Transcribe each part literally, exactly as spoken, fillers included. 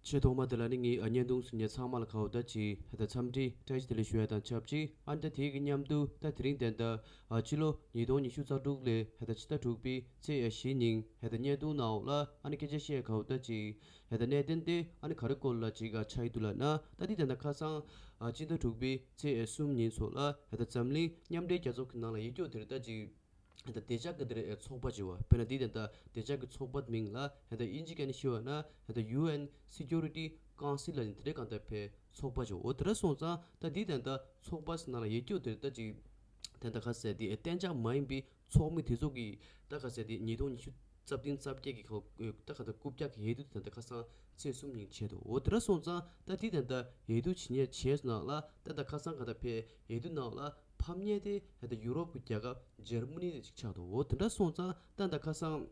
ཆེས་ཐོག་མ་དེ་ལ་ནི་ངས་ཨ་བརྙན་ཐུང་གཟིགས་མཁན་ཚང་མ་ལ་ག་འོ་ད་ཅིག་ཧ་ད་འཚམས་འདྲི་བཀྲ་ཤིས་བདེ་ལེགས་ཞུ་ཡ་དང་ཆབས་ཅིག་ཨ་ནི་ད་དེའི་གི་མཉམ་དུ་ད་དེ་རིང་དེ་འདྲ་ཨ་ཕྱི་ལོ་ཉིས་སྟོང་ཉི་ཤུ་རྩ་དྲུག་ལོའི་ཧ་ད་ཕྱི་ཟླ་དྲུག་པའི་ཚེས་བཞི་ཉིན་ཧ་ད་བརྙན་ཐུང་ནང་ལ་ཨ་ནི་སྐད་ཆ་བཤད་ག་འོ་ད་ཅིག་ཧ་ད་གནད་དོན་དེ་ཨ་ནི་ག་རེ་སྐོར་ལ་ཅིག་ཨ་ཆགས་ཡི་འདུག་ལབ་ན། ད་དེ་དེ་འདྲ་ཁ་སང་ཨ་ཕྱི་ཟླ་དྲུག་པའི་ཚེས་གསུམ་ཉིན་ཚོ་ལ་ཧ་ད་འཛམ་གླིང་མཉམ་འབྲེལ་རྒྱལ་ཚོགས་ཀྱི་ནང་ལ་ཡོད་རྒྱུ་དེ་རེད། ད་ཅིག་ད་བདེ་འཇགས་ཀྱི་དེ་རེད་ཚོགས་པ་ཅིག་ཡོད་པ། དཔེར་ན་འདི་དེ་འདྲ་བདེ་འཇགས་ཀྱི་ཚོགས་པ་མིང་ལ་ད་དབྱིན་ཇི་སྐད་ནས་ཞུས་པ་ན་ད་ཡུ་ཨེན་སི་ཀུ་རི་ཊི་ཀའུན་སིལ་ལབ་ནས་དེ་འདྲའི་གང་ལྟར་ཕའི་ཚོགས་པ་ཅིག་ཡོད། དེ་འདྲ་སོང་ཙང་ད་འདི་དེ་འདྲ་ཚོགས་པ་ནང་ལ་ཡོད་རྒྱུ་དེ་རེད། ད་ཅིག་དེ་འདྲ་ག་ཟེར་དེ་གཏན་འཇགས་མ་ཡིན་པའི་ཚོགས་མི་དེ་ཚོ་གིས་ད་ག་ཟེར་དེ་ཉིས་སྟོང་ཉི་ཤུ་རྩ་བདུན་རྩ་བརྒྱད་ཀྱི་ཁ་ད་ག་ད་རྐུབ་བཀྱག་གི་ཡས་སྡུད་དེ་འདྲ་ཁ་སང་ཚེས་གསུམ་ཉིན་བྱས་འདུག་འོ་དེ་འདྲ་སོང་ཙང་ད་འདི་དེ་འདྲ་ཡས་སྡུད་བྱེད་མཁན་བྱས་སོང་ན་ལ་ད་ད་ཁ་སང་ག་ད་ཕའི་ཡས་སྡུད་ནང་ལ་ཕམ་མཁན་དེ་ད་ཡུ་རོབ་ཀྱི་རྒྱལ་ཁབ་འཇར་མ་ནི་དེ་ཅིག་ཆགས་འདུག་འོ་དེ་འདྲ་སོང་ཙང་ད་ད་ཁ་སང་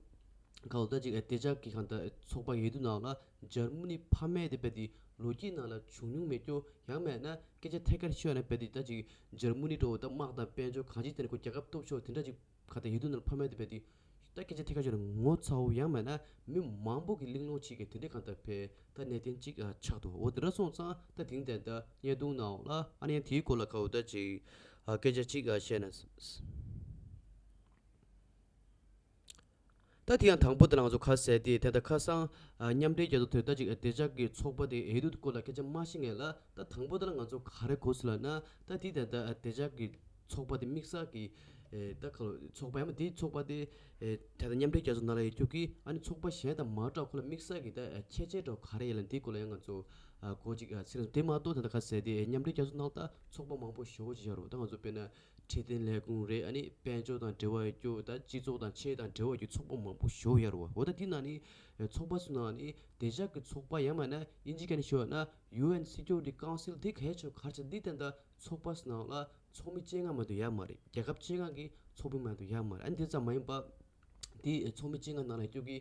ག་འོ་ད་ཅིག་བདེ་འཇགས་ཀྱི་གང་ད་ཚོགས་པ་ཡས་སྡུད་ནང་ལ་འཇར་མ་ནི་ཕམ་མཁན་དེ་བས་དེ་ལོ་རྒྱུས་ནང་ལ་བྱུང་མྱོང་མེད་རྒྱུ། ཡང་མེད་ན་སྐད་ཆ་ཐད་ཀར་ཤོད་ན་བས་དེ་ད་ཅིག་འཇར་མ་ནི་འགྲོ་ད་དམག་དང་དཔལ་འབྱོར་གང་ཅི་དེ་ནས་ཁོ་རྒྱལ་ཁབ་སྟོབས་ཤོར་དེ་འདྲ་ཅིག་ག་ད་ཡས་སྡུད་ནང་ལ་ཕམ་མཁན་དེ་བས་དེ། ད་སྐད་ཆ་ཐད་ཀར་བརྗོད་ན་ངོ་ཚ་བོ་ཡང་མེད་ན་མི་མང་པོ་གི་གླེང་སློང་བྱེད་མཁན་དེ་འདྲའི་གང་ལྟར་ཕའི་ད་གནད་དོན་གཅིག་ཨ་ཆགས་འདུག་འོ་དེ་འདྲ་སོང་ཙང་ད་དེང་དེ་འདྲ་བརྙན་ཐུང་ནང་ལ་ཨ་ནི་ཡང་དེའི་སྐོར་ལ་ག་འོ་ད་ཅིག་ཨ་སྐད་ཆ་གཅིག་ཨ་བཤད་ན། ད་དེ་ཡང་དང་པོ་དེ་ལ་ང་ཚོ་ཁ་གསལ་ཏེ་དེ་ད་ཁ་སང་ཨ་མཉམ་འབྲེལ་རྒྱལ་ཚོགས་དེ་ད་ཅིག་ཨ་བདེ་འཇགས་ཀྱི་ཚོགས་པ་དེ་ཡས་སྡུད་སྐོར་ལ་སྐད་ཆ་མ་བཤད་མཁན་ལ་ད་དང་པོ་དེ་ལ་ང་ཚོ་ག་རེ་གོ་སྲིད་ལབ་ན། ད་དེ་ད་ད་བདེ་འཇགས་ཀྱི་ཚོགས་པ་དེ་དམིགས་བསལ་གྱི་ཨེ་ད་ག་ལོ་ཚོགས་པ་ཡང་མ་དེའི་ཚོགས་པ་དེ་ཨེ་ད་ལྟ་མཉམ་འབྲེལ་རྒྱལ་ཚོགས་ནང་ལ་ཡོད་རྒྱུ་གི་ཨ་ནི་ཚོགས་པ་གཞན་དང་མ་འདྲ་ཁོ་ལ་དམིགས་བསལ་གྱི་ད་ཨེ་ཁྱད་ཆོས་འདྲ་ག་རེ་ཡོད་ལ་དེའི་སྐོར་ལ་ཡང་ང་ཚོ་ཨ་གོ་ཅིག་ཨ་ཚིག་རེད། དེ་མ་གཏོགས་ད་ལྟ་ཁ་གསལ་དེ་ཨེ་མཉམ་འབྲེལ་རྒྱལ་ཚོགས་ནང་ད་ཚོགས་པ་མང་པོ་ཞེ་པོ་ཅིག་ཡོད་རེད་བ། ད་ང་ཚོ་དཔེར་ན་འཕྲོད་བསྟེན་ལས་ཁུངས་རེད། ཨ་ནི་དཔལ་འབྱོར་དང་འབྲེལ་བ་ཡོད་རྒྱུ་ད་སྤྱི་ཚོགས་དང་ཆོས་དང་འབྲེལ་བ་ཡོད་རྒྱུ་ཚོགས་པ་མང་པོ་ཞེ་པོ་ཡོད་རེད་བ། འོ་ད་དེ་ནང་ནས་ཨེ་ཚོགས་པ་ཚོ་ནང་ནས་བདེ་འཇགས་ཀྱི་ཚོགས་པ་ཡང་མིན་ན་དབྱིན་ཇི་སྐད་ནས་ཞུས་པ་ན་ཡུ་ཨེན་སི་ཀུ་རི་ཊི་ཀའུན་སིལ་དེ་གལ་ཆེ་བ་ག་རེ་བྱས་འདི་ད་ལྟ་ཚོགས་པ་ཚོ་ནང་ལ་ཚོགས་མི་བཅོ་ལྔ་མ་གཏོགས་ཡོད་མ་རེད། རྒྱལ་ཁབ་བཅོ་ལྔ་གི་ཚོགས་མི་མ་གཏོགས་ཡོད་མ་རེད། ཨ་ནི་དེ་ཙམ་མ་ཡིན་པ་དེའི་ཚོགས་མི་བཅོ་ལྔ་ནང་ལ་ཡོད་རྒྱུ་གི་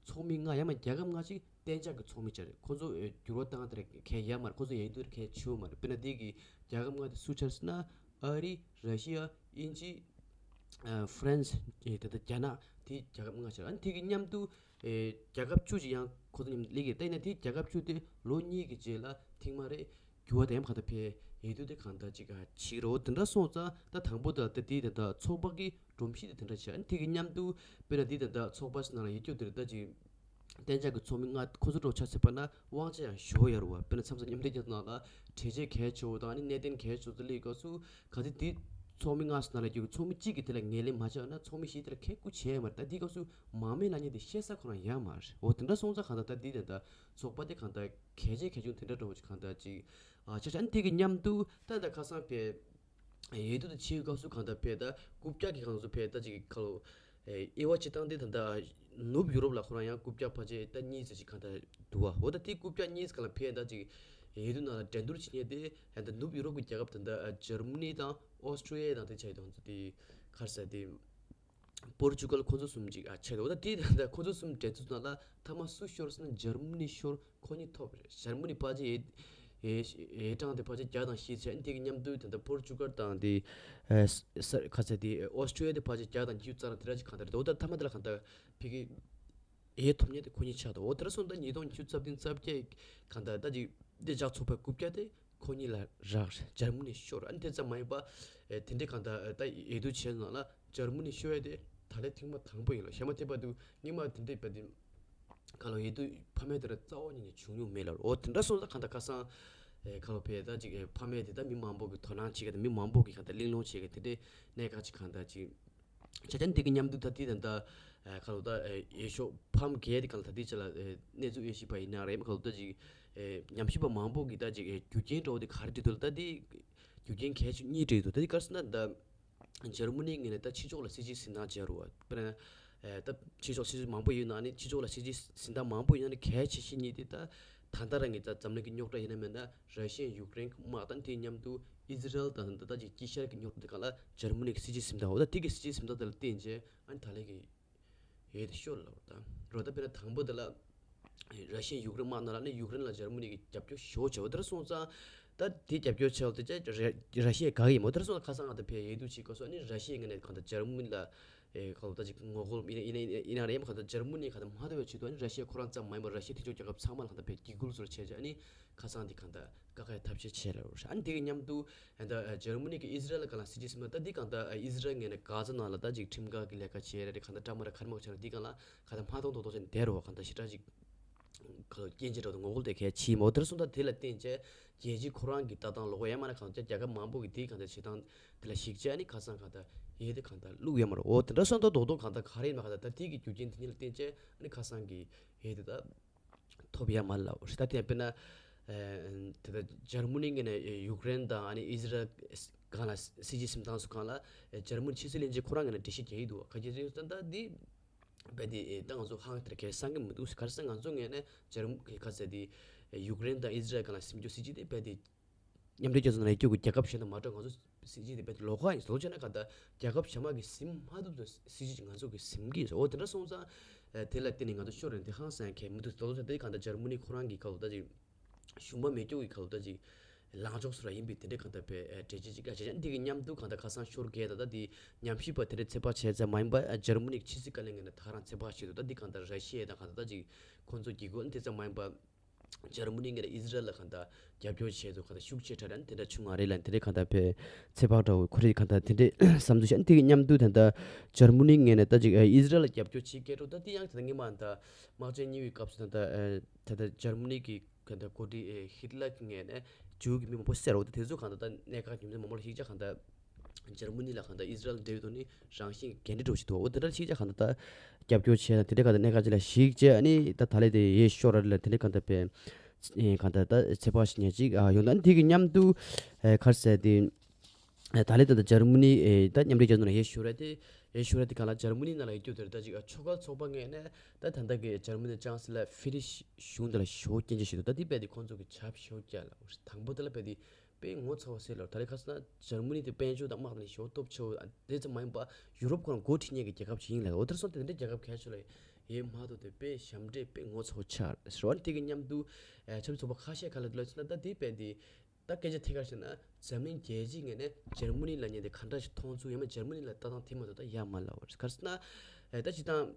ཚོགས་མི་ལྔ་ཡང་མིན་རྒྱལ་ཁབ་ལྔ་ཅིག་གཏན་འཇགས་ཀྱི་ཚོགས་མི་ཅིག་རེད། ཁོ་ཚོ་ཨེ་འགྱུར་བ་བཏང་དེ་རེད་གལ་ཡོད་མ་རེད། ཁོ་ཚོ་ཡིན་དུས་གལ་ཆེ་བོ་མ་རེད། དཔེར་ན་དེ་གི་རྒྱལ་ཁབ་ལྔ་དེ་སུ་ཆགས་ཟེར་ན་ཨ་རི། ར་ཤི་ཡ། དབྱིན་ཇི། ཨ་ཧྥ་རན་སི། ཨེ་ད་ལྟ་རྒྱ་ནག་དེ་རྒྱལ་ཁབ་ལྔ་ཆགས། ཨ་ནི་དེ་གི་མཉམ་དུ་ཨེ་རྒྱལ་ཁབ་བཅུ་ཅིག་ཡང་ཁོ་ཚོ་མཉམ་དུ་སླེབས་ཀྱི་རེད། ད་ཡིན་ན་དེ་རྒྱལ་ཁབ་བཅུ་དེ་ལོ་གཉིས་ཀྱི་རྗེས་ལ་ཐེངས་མ་རེ་འགྱུར་བ་དང་གང་ལྟར་ཕའི་ཡས་སྡུད་དེ་གང་ལྟར་ཅིག་ཨ་བྱེད་ཀྱི་རེད། འོ་དེ་འདྲ་སོང་ཙང་ད་དང་པོ་ད་ལྟ་དེ་ད་ལྟ་ཚོགས་པ་གི་སྒྲོམ་གཞི་དེ་དེ་འདྲ་བྱས། ཨ་ནི་དེ་གི་མཉམ་དུ་དཔེར་ན་དེ་ད་ལྟ་ཚོགས་པ་ཞིག་ནང་ལ་ཡོད་རྒྱུ་དེ་རེད། ད་ཅིག་གཏན་འཇགས་ཀྱི་ཚོགས་མི་ལྔ་ཁོ་ཚོ་འགྲོ་ཆ་ཚད་པ་ན་དབང་ཆ་ཡང་ཞུ་ཡ་རུ་བ། དཔེར་ན་མཚམས་མཚམས་མཉམ་འབྲེལ་རྒྱལ་ཚོགས་ནང་ལ་གྲོས་ཆོད་གལ་ཆེ་བོ་དང་ཨ་ནི་གནད་དོན་གལ་ཆེ་བོ་དེ་ལས་སྐབས་སུ་ག་ཚོད་དེ་ཚོགས་མི་ལྔ་ཞིག་ནང་ལ་རྒྱུ་ཚོགས་མི་གཅིག་གིས་དེ་ལ་ངོས་ལེན་མ་བྱས་ན་ཚོགས་མི་བཞི་དེ་ལ་ཁས་བཀུར་བྱས་ཡ་མ་རེད། ད་དེའི་སྐབས་སུ་མང་མོས་གནང་མཁན་དེ་བཤད་ས་ཁོ་རང་ཡོད་མ་རེད། འོ་དེ་འདྲ་སོང་ཙང་གང་ལྟར་ད་དེ་དེ་འདྲ་ཚོགས་པ་དེ་གང་ལྟར་གལ་ཆེ་གལ་ཆུང་དེ་འདྲ་འདྲ་བོ་ཅིག་གང་ལྟར་ཅིག་ཨ་ཆ་ཆ་ཨ་ནི་དེ་གི་མཉམ་དུ་ད་ད་ཁ་སང་ཕེ། ཡས་སྡུད་དེ་བྱེད་སྐབས་སུ་གང་ལྟར་ཕེ་ད་རྐུབ་བཀྱག་གི་གང་སུ་ཕེ་ད་ཅིག་ཁ་ལོ། ཨེ་དབྱེ་བ་ཕྱེ་སྟངས་དེ་ད་ལྟ་ནུབ་ཡུ་རོབ་ལ་ཁོ་རང་ཡང་རྐུབ་བཀྱག་ཕལ་ཆེར་ད་གཉིས་ཙམ་ཅིག་གང་ལྟར་འདུག་བ། འོ་ད་དེ་རྐུབ་བཀྱག་གཉིས་ཙམ་གང་ལ་ཕེ་ད་ཅིག་ཡས་སྡུད་ནང་ལ་འགྲན་བསྡུར་བྱེད་མཁན་དེ་ད་ནུབ་ཡུ་རོབ་ཀྱི་རྒྱལ་ཁབ་ད་ལྟ་འཇར་མ་ནི་དང་ཨོ་སི་ཀྲི་ཡ་དང་དེ་ཆ་ཡི་དང་ཚོ་དེ་ག་རེ་ཟེར་དེ། པོར་ཅུ་གལ་ཁོ་ཚོ་གསུམ་ཅིག་ཨ་ཆགས་འདུག་འོ་ད་དེ་ད་ཁོ་ཚོ་གསུམ་འགྲན་ཚོགས་ནང་ལ་མཐའ་མ་སུ་ཤོར་ཟེར་ན་འཇར་མ་ནི་ཤོར། ཁོ་གཉིས་ཐོབ་རེད། འཇར་མ་ནི་ཕལ་ཆེར་ཡས་ཡས་ཡས་གྲངས་དེ་ཕལ་ཆེར་བརྒྱ་དང་བཞི་ཆགས། དེ་གི་མཉམ་དུ་ད་ལྟ་པོར་ཅུ་གལ་དང་དེ་ཨ་ས་ཁ་ཚ་དེ་ཨོ་སི་ཀྲི་ཡ་དེ་ཕལ་ཆེར་བརྒྱ་དང་བཅུ་རྩ་ལ་དེ་འདྲ་ཅིག་གང་ལྟར་རེད། འོ་ད་མཐའ་མ་དེ་ལ་གང་ལྟར་ཕ་གི་ཡས་ཐོབ་མཁན་དེ་ཁོ་གཉིས་ཆགས་འདུག་འོ་དེ་འདྲ་སོང་ད་ཉིས་སྟོང་ཉི་ཤུ་རྩ་བདུན་རྩ་བརྒྱད་གང་ལྟར་ད་ཅིག་དེ་ལྕགས་ཚོགས་པའི་རྐུབ་བཀྱག་དེ་ཁོ་གཉིས་ལ་རག་རེད། འཇར་མ་ནི་ཤོར། ཨ་ནི་དེ་ཙམ་མ་ཡིན་པ་ཨེ་དེ་འདྲའི་གང་ལྟར་ཨེ་ད་ཡས་སྡུད་བྱས་ནང་ལ་འཇར་མ་ནི་ཤོར་ཡས་དེ་ད་ལན་ཐེངས་མ་དང་པོ་ཡིན་ལ་ཞེ་མ་དེ་བར་དུ་སྔོན་མ་དེ་འདྲའི་བར་དུ་ག་ལོ་ཡས་སྡུད་ཕམ་ཡས་དེ་ར་རྩ་བ་ཉིད་ནས་བྱུང་མྱོང་མེད་ལ། འོ་དེ་འདྲ་སོང་ཙང་གང་ལྟར་ཁ་སང་ཨེ་ག་ལོ་ཕེ་ད་ཅིག་ཨེ་ཕམ་ཡས་དེ་ད་མི་མང་པོ་གི་དོ་སྣང་བྱེད་ཀྱི་ད་མི་མང་པོ་གི་གང་ལྟར་གླེང་སློང་བྱེད་ཀྱི་དེ་འདྲའི་གནད་འགག་ཅིག་གང་ལྟར་ཅིག་ཆ་ཆ་འདི་གི་མཉམ་དུ་ད་ལྟའི་ད་ལྟ་ཨ་ཁ་ལོ་ད་ཨེ་ཡས་ཤོག་ཕམ་གས་དེ་གང་ལ་ད་ལྟའི་ཆ་ལ་ཨེ་གནས་ཚུལ་དབྱེ་ཞིབ་པ་ཡིན་ན་རེད། ཁ་ལོ་ད་ཅིག་ཨེ་ཉམས་ཞིབ་པ་མང་པོ་གི་ད་ཅིག་ཨེ་རྒྱུ་རྐྱེན་འདྲ་བོ་དེ་ག་རེ་བྲིས་འདུག་ད་དེ་རྒྱུ་རྐྱེན་གལ་ཆེ་གཉིས་བྲིས་འདུག་ད་དེ་ག་རེ་ཟེར་ན་ད་འཇར་མ་ནི་ངོས་ནས་ད་ཕྱི་ཕྱོགས་ལ་སྲིད་ཇུས་འཛིན་སྟངས་བྱས་རུ་བ། དཔེར་ན་ཨེ་ད་ཕྱི་ཕྱོགས་སྲིད་ཇུས་མང་པོ་ཡོད་ན་ནི་ཕྱི་ཕྱོགས་ལ་སྲིད་ཇུས་འཛིན་སྟངས་མང་པོ་ཡོད་ན་ནི་གལ་ཆེ་ཤོས་གཉིས་དེ་ད་ད་ལྟ་རང་གི་ད་འཛམ་གླིང་གི་རྙོག་དྲ་ཡིན་ན་མིན་ན་ར་ཤི་ཡ་ཡུཀ་རེན་གྱི་དམག་དང་དེའི་མཉམ་དུ་ཨི་ཟི་རལ་དང་ད་ལྟ་ཅིག་དཀྱིལ་ཤར་གྱི་རྙོག་དྲ་དེ་ག་ལ་འཇར་མ་ནི་གི་སྲིད་ཇུས་འཛིན་སྟངས་འོ་ད་དེ་གི་སྲིད་ཇུས་འཛིན་སྟངས་དེ་ལ་བརྟེན་བྱས་ཨ་ནི་ད་ལན་གི་ཡས་དེ་ཤོར་ལབ་ར། ད་རོ་ད་དཔེར་ན་དང་པོ་དེ་ལ་ར་ཤི་ཡ་ཡུཀ་རེན་དམག་ནང་ལ་ནི་ཡུཀ་རེན་ལ་འཇར་མ་ནི་གི་རྒྱབ་སྐྱོར་ཞེ་པོ་བྱས་འོ་དེ་ར་སོང་ཙང་ད་དེ་རྒྱབ་སྐྱོར་བྱས་འོ་དེ་ཅག་ར་ཤི་ཡ་དགའ་གི་ཡིན་མོ་དེ་ར་སོང་ཙང་ཁ་སང་ང་ད་ཕེ་ཡས་དུ་ཅིག་ག་སོ་ཨ་ནི་ར་ཤི་ཡ་ངོས་ནས་གང་ད་འཇར་མ་ནི་ལ་ ཨེ་ག་ལ་ད་ཅིག་ངོ་རྒོལ་ཡིན་ན་ཡིན་ན་ཡིན་ན་ཡིན་ན་རེད་མ་ག་ད་འཇར་མ་ནི་ག་ད་མ་ཐོབ་པའི་ཆེད་དུ་ཨ་ནི་ར་ཤི་ཡ་ཁོ་རང་ཙམ་མ་ཡིན་པར་ར་ཤི་ཡའི་མཐུན་ཕྱོགས་རྒྱལ་ཁབ་ཚང་མ་ལ་ག་ད་དཔེ་གི་ཁུལ་སོར་བྱས་བྱས་ཨ་ནི་ཁ་སང་འདི་ག་ད་བཀག་ཁའི་ཐབས་ཤེས་བྱས་ལ་རུ་ཤ་ཨ་ནི་དེ་གི་མཉམ་དུ་ཨ་ད་འཇར་མ་ནི་གི་ཨི་ཟི་རལ་ག་ལ་སྲིད་ཇུས་སིམ་ད་འདི་ག་ད་ཨི་ཟི་རལ་ངོས་ནས་ག་ཟ་ནང་ལ་ད་ཅིག་ཁྲིམས་འགལ་གི་ལས་ཀ་བྱས་རེད་ག་ད་ཀྲ་མ་ར་ཁ་ར་མ་བྱས་རེད་འདི་ག་ལ་ག་ད་མ་ཐོང་ཐོང་ཐོང་བྱས་ནས་བསྡད་རུ་བ་ག་ད་ཞེ་དྲག་ཅིག་ཁ་ལོ་སྐྱེན་ཆེ་འགྲོ་དང་ངོ་རྒོལ་དེ་གལ་ཆེ་མོ་དེར་སོང་ད་དེ་ལ་བརྟེན་བྱས་རྒྱལ་སྤྱི་ཁོ་རང་གི་ལྟ་སྟངས་ལོག་ཡ་མ་ན་གང་ཅག་རྒྱལ་ཁབ་མང་པོ་གི་དེའི་གང་ཅག་བྱེད་སྟངས་དེ་ལ་གཞིགས་བྱས་ནི་ཁ་སང་གང་ད་ཡེ་དེ་གང་ད་བླུག་ཡ་མ་རེད། འོ་དེ་འདྲ་སོང་ད་རྡོག་རྡོག་གང་ད་ག་རེ་ཡིན་མ་གང་ད་ད་དེ་གི་རྒྱུ་རྐྱེན་དེ་གཉིས་ལ་བརྟེན་བྱས་ནི་ཁ་སང་གི་ཡེ་དེ་ད་ཐོབ་ཡ་མ་ལ་འོ་ད་དེ་དཔེར་ན་དེ་ད་འཇར་མ་ནི་ངོས་ནས་ཡུཀ་རེན་དང་ཨ་ནི་ཨི་ཟི་རལ་གང་ལ་སྲིད་ཇུས་སིམ་སྟངས་སུ་གང་ལ་འཇར་མ་ནི་ཕྱི་སྲིད་བློན་ཆེན་ཁོ་རང་ངོས་ནས་འགྲེལ་བཤད་རྒྱག་ཡི་འདུག་ག་གི་རེད་ད་ད་དེ། བས་དེ་ད་ང་ཚོ་ཧང་དེར་གལ་སང་གི་མི་འདུག་ག་རེ་ཟེར་ང་ཚོ་ངོས་ནས་འཇར་མ་ག་ཟེར་དེ་ཡུཀ་རེན་དང་ཨི་ཟི་རལ་གང་ལ་སིམ་རྒྱུ་སྲིད་ཇུས་དེ་བས་དེ་མཉམ་འབྲེལ་རྒྱལ་ཚོགས་ནང་ཡོད་རྒྱུ་གི་རྒྱལ་ཁབ་གཞན་དང་མ་འདྲ་ང་ཚོ་སྲིད་ཇུས་དེ་བས་དེ་ལོགས་ཀ་ཡིན་ཟེར་ལོ་ཆེ་ན་ག་ད་རྒྱལ་ཁབ་གཞན་མ་གི་སིམ་མ་ཐུབ་ཚོ་སྲིད་ཇུས་ང་ཚོ་གི་སིམ་གི་ཡོད་ཟེར་འོ་དེ་འདྲ་སོང་ཙང་དེ་ལ་བརྟེན་ནས་ང་ཚོ་ཤོར་རན་དེ་ཧང་སང་གལ་མི་འདུག་ཟེར་ལོ་ཆེ་དེ་གང་ད་འཇར་མ་ནི་ཁོ་རང་གི་ཁ་ལོ་ད་ཅིག་ཞུམ་པ་མེད་རྒྱུ་གི་ཁ་ལོ་ད་ཅིག་ལངས་ཕྱོགས་སུ་ར་ཡིན་པའི་དེ་འདྲའི་གང་ལྟར་པའི་གྲོས་ཆོད་ཅིག་ཨ་བྱས་ཙང་འདི་གི་མཉམ་དུ་གང་ལྟར་ཁ་སང་ཤོར་གས་ད་ལྟ་འདི་ཉམས་ཞིབ་པ་དེ་འདྲའི་ཚོད་དཔག་བྱས་ཙང་མ་ཡིན་པ་འཇར་མ་ནི་གི་ཕྱི་སྲིད་བཀའ་བློན་ངོས་ནས་ད་རང་ཚོད་དཔག་བྱེད་དུ་ད་འདི་གང་ལྟར་ར་ཤི་ཡ་དང་གང་ལྟར་ད་ཅིག་ཁོང་ཚོ་གི་སྒོ་ནས་དེ་ཙམ་མ་ཡིན་པ་འཇར་མ་ནི་ངོས་ནས་ཨི་ཟི་རལ་ལ་གང་ལྟར་རྒྱབ་སྐྱོར་བྱས་འདུག་གང་ལྟར་ཤུགས་ཆེ་དྲགས་ནས་དེ་འདྲ་བྱུང་བ་རེད་ལ་དེ་འདྲའི་གང་ལྟར་པའི་ཚོད་དཔག་འདྲ་བོ་ཁོ་རེ་གང་ལྟར་དེ་འདྲའི་བསམ་ཚུལ་བཤད་འདི་གི་མཉམ་དུ་ད་ལྟ་འཇར་མ་ནི་ངོས་ནས་ད་ཅིག་ཨི་ཟི་རལ་ལ་རྒྱབ་སྐྱོར་བྱེད་སྐད་འགྲོ་ད་འདི་ཡང་ད་ལྟ་སྔོན་མ་ད་དམག་ཆེན་གཉིས་པའི་སྐབས་སུ་ད་ལྟ་ད་ལྟ་འཇར་མ་ནི་གི་ག་ད་འགོ་ཁྲིད་ཧི་ཏི་ལར་གྱི་ངོས་ནས་ཇུའུ་གི་མི་མང་པོ་བསད་རོགས་དེ་ཚོ་གང་ལྟར་ད་གནད་འགག་རྒྱུ་མཚན་མང་པོ་ལ་གཞིགས་ཆ་གང་ལྟར་འཇར་མ་ནི་ལ་གང་ལྟར་ཨི་ཟི་རལ་འབྲེལ་ཡོད་ཐོག་ནས་རང་བཞིན་འགན་འཁྲི་འགྲོ་བཞིན་འདུག་འོ་དེ་འདྲ་གཞིགས་ཆ་གང་ལྟར་ད་རྒྱབ་སྐྱོར་བྱས་ན་དེ་འདྲ་གང་ལྟར་གནད་འགག་ཅིག་ལ་གཞིགས་བྱས་ཨ་ནི་ད་ད་ལས་དེ་ཡེ་ཤོར་ར་ལ་དེ་འདྲ་གང་ལྟར་པའི་གང་ལྟར་ད་ཚོད་དཔག་ཞིག་ཉན་ཅིག་ཡོང་ད་ཨ་ནི་དེ་གི་མཉམ་དུ་ག་རེ་ཟེར་དེ། ད་ལས་ད་ལྟ་འཇར་མ་ནི་ད་མཉམ་འབྲེལ་རྒྱལ་ཚོགས་ནང་ཡེ་ཤོར་ར་དེ་ཡེ་ཤོར་ར་དེ་གང་ལ་འཇར་མ་ནི་ནང་ལ་ཡོད་རྒྱུ་དེར་ད་ཅིག་ཆོས་ཁ་ཚོགས་པ་ངོས་ནས་ད་ད་ལྟ་གི་འཇར་མ་ནི་ཅང་སི་ལ་ཧྥི་རི་ཤི་གཞུང་དེ་ལ་ཞོ་སྐྱོན་ཅན་ཞིག་འདུག་ད་དེ་བས་དེ་ཁོང་ཚོ་གི་ཆབ་ཞོ་རྒྱག་ལ་དང་པོ་དེ་ལ་བས་དེ་དཔེ་ངོ་ཚ་བ་སེ་ལ་ད་ལས་ཁ་སང་འཇར་མ་ནི་དེ་དཔལ་འབྱོར་དང་དམག་དང་ཞོ་སྟོབས་ཆེ་བ་དེ་ཙམ་མ་ཡིན་པ་ཡུ་རོབ་ཁོ་རང་འགོ་ཁྲིད་མཁན་གྱི་རྒྱལ་ཁབ་ཅིག་ཡིན་ལ་འོ་དེར་སོང་དེ་འདྲ་རྒྱལ་ཁབ་གལ་ཆེ་ལ་ཡེ་མ་ཐུབ་དེ་དཔེ་ཞབས་འདྲེན་དཔེ་ངོ་ཚ་བ་ཆགས་རེད་བ་དེ་གི་མཉམ་དུ་ཆབ་ཚོགས་པ་ཁ་ཤས་ཁ་ལ་དེ་ལ་ཚོད་ན་ད་དེ་བས་དེ། ད་སྐད་ཆ་ཐད་ཀར་བཤད་ན་འཛམ་གླིང་རྒྱལ་སྤྱིའི་ངོས་ནས་འཇར་མ་ནི་ལབ་མཁན་དེ་ག་འདྲ་ཞིག་མཐོང་ཚུལ་ཡང་མིན་འཇར་མ་ནི་ལ་ལྟ་སྟངས་དེ་མ་གཏོགས་ད་ཡ་མ་ལབ་པ་རེད། ག་རེ་ཟེར་ན་ད་སྤྱིར་བཏང་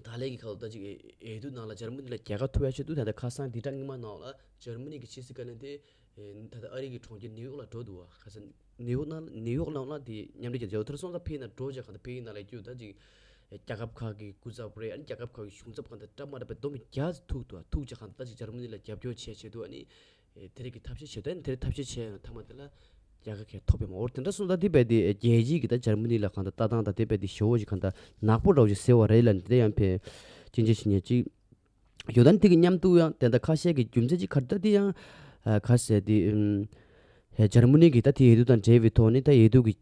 ད་ལས་ཀྱི་ཁ་ལོ་ད་ཅིག་འོས་བསྡུ་ནང་ལ་འཇར་མ་ནི་ལ་རྒྱལ་ཁ་ཐོབ་ཡ་ཆེད་དུ་ད་ལྟ་ཁ་སང་འདི་གྲངས་སྔོན་མ་ནང་ལ་འཇར་མ་ནི་གི་ཕྱི་སྲིད་བཀའ་བློན་དེ་ད་ལྟ་ཨ་རི་གི་གྲོང་ཁྱེར་ནིའུ་ཡོག་ལ་འགྲོ་འདུག་བ། ག་རེ་ཟེར་ནིའུ་ཡོག་ནང་ནིའུ་ཡོག་ནང་ལ་དེ་མཉམ་འབྲེལ་རྒྱལ་ཚོགས་དེར་སོང་ཙང་ཕ་གི་ནང་འགྲོ་བྱས་གང་ལྟར་ཕ་གི་ནང་ལ་རྒྱུ་ད་ཅིག་རྒྱལ་ཁབ་ཁག་གི་སྐུ་ཚབ་རེད་ཨ་ནི་རྒྱལ་ཁབ་ཁག་གི་གཞུང་ཚབ་གང་ལྟར་འདྲ་མ་འདྲ་བའི་བསྡོམས་བརྒྱ་ཙམ་ཐུག་འདུག་ཐུག་བྱས་གང་ལྟར་ད་ཅིག་འཇར་མ་ནི་ལ་རྒྱབ་སྐྱོར་བྱས་བྱས་འདུག་ཨ་ནི། ཨེ་དེ་རིགས་ཀྱི་ཐབས་ཤེས་བྱས་ཏེ་དེ་རིགས་ཐབས་ཤེས་བྱས་ཡང་མཐའ་མ་དེ་ལ་རྒྱལ་ཁ་ཁས་ཐོབ་པའི་མ་འོར་དེ་འདྲ་སོང་ཙང་དེ་བས་དེ་རྒྱལ་སྤྱིའི་གི་ད་འཇར་མ་ནི་ལ་གང་ལྟར་ལྟ་སྟངས་དང་དེ་བས་དེ་ཞེ་བོ་ཞིག་གང་ལྟར་ནག་པོ་འདྲ་བོ་ཞིག་ཟེར་བ་རེད་ལ་འདི་འདྲ་ཡང་ཕན་ཅིན་ཅི་ཞིག་ཉེ་ཅིག་ཡོད་ད་ནི་དེ་གི་མཉམ་དུ་ཡང་དེ་འདྲ་ཁ་ཤས་ཀྱི་རྒྱུ་མཚན་ཅིག་ག་རེ་ད་དེ་ཡང་ཨ་ག་ཟེར་དེ་ཨུམ་ཧེ་འཇར་མ་ནི་གི་ད་དེ་འོས་བསྡུ་དང་འབྲེལ་བའི་ཐོག་ནས་ད་འོས་བསྡུ་གི་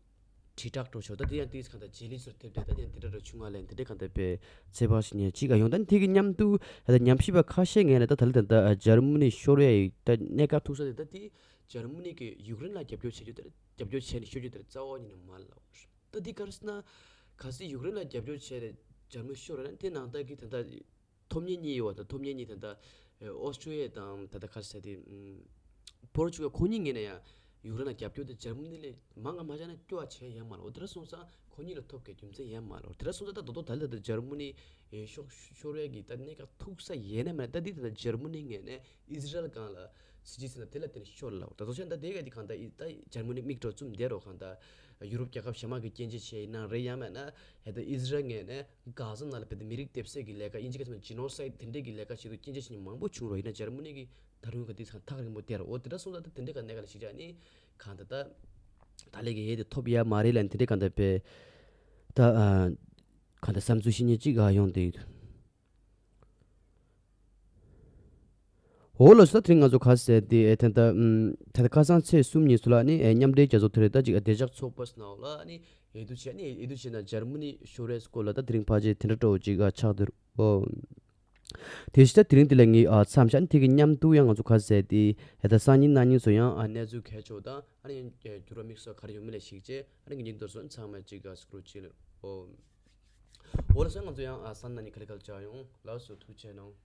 དྲིལ་བསྒྲགས་འགྲོ་ཆོག་ད་དེ་ཡང་དེ་གང་ལྟར་རྗེས་ལུས་སུ་ཐེབས་ཏེ་ད་དེ་ཡང་དེ་འདྲ་འདྲ་བྱུང་བ་ལས་དེ་འདྲ་གང་ལྟར་པའི་ཚོད་དཔག་ཞིག་ཉེ་ཅིག་ཨ་ཡོང་ད་ནི་དེ་གི་མཉམ་དུ་ད་ལྟ་ཉམས་ཞིབ་པ་ཁ་ཤས་ངོས་ནས་ད་ད་ལྟ་ད་འཇར་མ་ནི་ཤོར་བའི་ད་གནད་འགག་ཐུག་ས་དེ་ད་དེ་འཇར་མ་ནི་གི་ཡུཀ་རེན་ལ་རྒྱབ་སྐྱོར་བྱེད་རྒྱུ་དེ་རྒྱབ་སྐྱོར་བྱས་ནས་ཤོར་རྒྱུ་དེ་རྩ་བ་ཉིད་ནས་མ་ལབ། ད་དེ་ག་རེ་ཟེར་ན་གལ་སྲིད་ཡུཀ་རེན་ལ་རྒྱབ་སྐྱོར་བྱས་ནས་འཇར་མ་ཤོར་ན་དེ་ནང་ལྟར་གི་ད་ལྟ་ཐོབ་མཁན་གཉིས་ཡོད་པ་དང་ཐོབ་མཁན་གཉིས་ད་ལྟ་ཨོ་སི་ཀྲི་ཡ་དང་ད་ལྟ་ག་རེ་ཟེར་དེ་པོར་ཅུ་གལ་ཁོ་གཉིས་ངོས་ནས་ཡང་ཡུཀ་རེན་ལ་རྒྱབ་སྐྱོར་དེ་འཇར་མ་ནི་ལས་མང་ང་མ་བྱས་ན་སྐྱོ་བ་བྱས་ཡོད་མ་རེད། འོ་དེ་འདྲ་སོང་ཙང་ཁོ་གཉིས་ལ་ཐོབ་དགོས་རྒྱུ་མཚན་ཡོད་མ་རེད། འོ་དེ་འདྲ་སོང་ཙང་ད་དོ་དོ་ད་ལྟ་ད་འཇར་མ་ནི་ཤོར་ཤོར་བའི་གི་ད་གནད་འགག་ཐུག་ས་ཡོད་ན་མེད་ན་ད་འདི་ད་ལྟ་འཇར་མ་ནི་ངོས་ནས་ཨི་ཟི་རལ་སྒང་ལ་སྲིད་ཇུས་ཟིན་ན་དེ་ལ་བརྟེན་ནས་ཤོར་ལ། ད་དོ་ཅན་ད་དེ་ག་དེ་གང་ད་ད་འཇར་མ་ནི་མིག་འགྲོ་བཙུམ་བསྡད་རོགས་གང་ད་ཡུ་རོབ་རྒྱལ་ཁབ་གཞན་མ་གི་སྐྱོན་བརྗོད་བྱས་ཡིན་ན་རེད་ཡང་མེད་ན་ཧེ་ད་ཨི་ཟི་རལ་ངོས་ནས་གྷ་ཟ་ནང་ལ་བལ་ཏེ་མི་རིགས་སྡེབ་གསོད་ཀྱི་ལས་ཀ་ཨིན་ཇི་ག་ཚོད་ཇི་ནོ་སའིད་དེ་འདྲས་ཀྱི་ལས་ཀ་བྱེད་དུས་སྐྱོན་བརྗོད་བྱེད་མཁན་མང་པོ་བྱུང་རོགས་ཡིན་ན་འཇར་མ་ནི་གི་ད་རུང་ག་དེ་ཚང་ཐག་རིང་པོ་བསྡད་རོགས། འོ་དེ་འདྲ་སོང་ཙང་ད་དེ་འདྲས་ག་གནད་ག་ལ་ཞིག་ཅག་ནི་གང་ད་ད་ད་ལས་ཀྱི་ཧེ་དེ་ཐོབ་ཡ་མ་རེད་ལ་དེ་འདྲས་གང་ད་པའི་ད་གང་ད་བསམ་ཚུལ་ཤེས་ཉེ་གཅིག་ག་ཡོང་དེ། འོ་ལགས་སོ། ད་དེ་རིང་ང་ཚོ་ག་ཟེར་དེ་ཨེ་ད་ད་ཨམ་ད་ལྟ་ཁ་སང་ཚེས་གསུམ་ཉིན་སུ་ལ་ནི་ཨེ་མཉམ་འབྲེལ་རྒྱལ་ཚོགས་དེ་རེད་ད་ཅིག་ཨ་བདེ་འཇགས་ཚོགས་པ་ཟེར་ནའོ་ལ་ནི་ཨེ་འདུ་བྱས་ནི་ཨེ་འདུ་བྱས་ན་འཇར་མ་ནི་ཤོར་བའི་སྐོར་ལ་ད་དེ་རིང་ཕལ་ཆེར་དེ་འདྲ་འདྲ་བོ་ཅིག་ཨ་ཆགས་འདུག་འོ་དེ་བཞིན་ད་དེ་རིང་དེ་ལ་ངས་ཨ་མཚམས་བཞག་ནི་དེ་གི་མཉམ་དུ་ཡང་ང་ཚོ་ག་ཟེར་དེ་ཨེ་ད་སང་ཉིན་གནངས་ཉིན་ཚོ་ཡང་ཨ་གནས་ཚུལ་གལ་ཆེ་བ་དང་ཨ་ནི་ཨེ་འགྱུར་བ་དམིགས་བསལ་ག་རེ་ཡོང་མིན་ལ་གཞིགས་བྱས་ཨ་ནི་ངེད་ཉིན་དོར་སོང་ཚང་མ་ཅིག་ཨ་སུ་རུ་ཅིག་ལ་འོ། འོ་ལགས་སོ། ང་ཚོ་ཡང་ཨ་སང་ཉིན་ག་ལེ་ག་ལེ་མཇལ་ཡོང་། ལགས་སོ། ཐུགས་རྗེ་གནང་།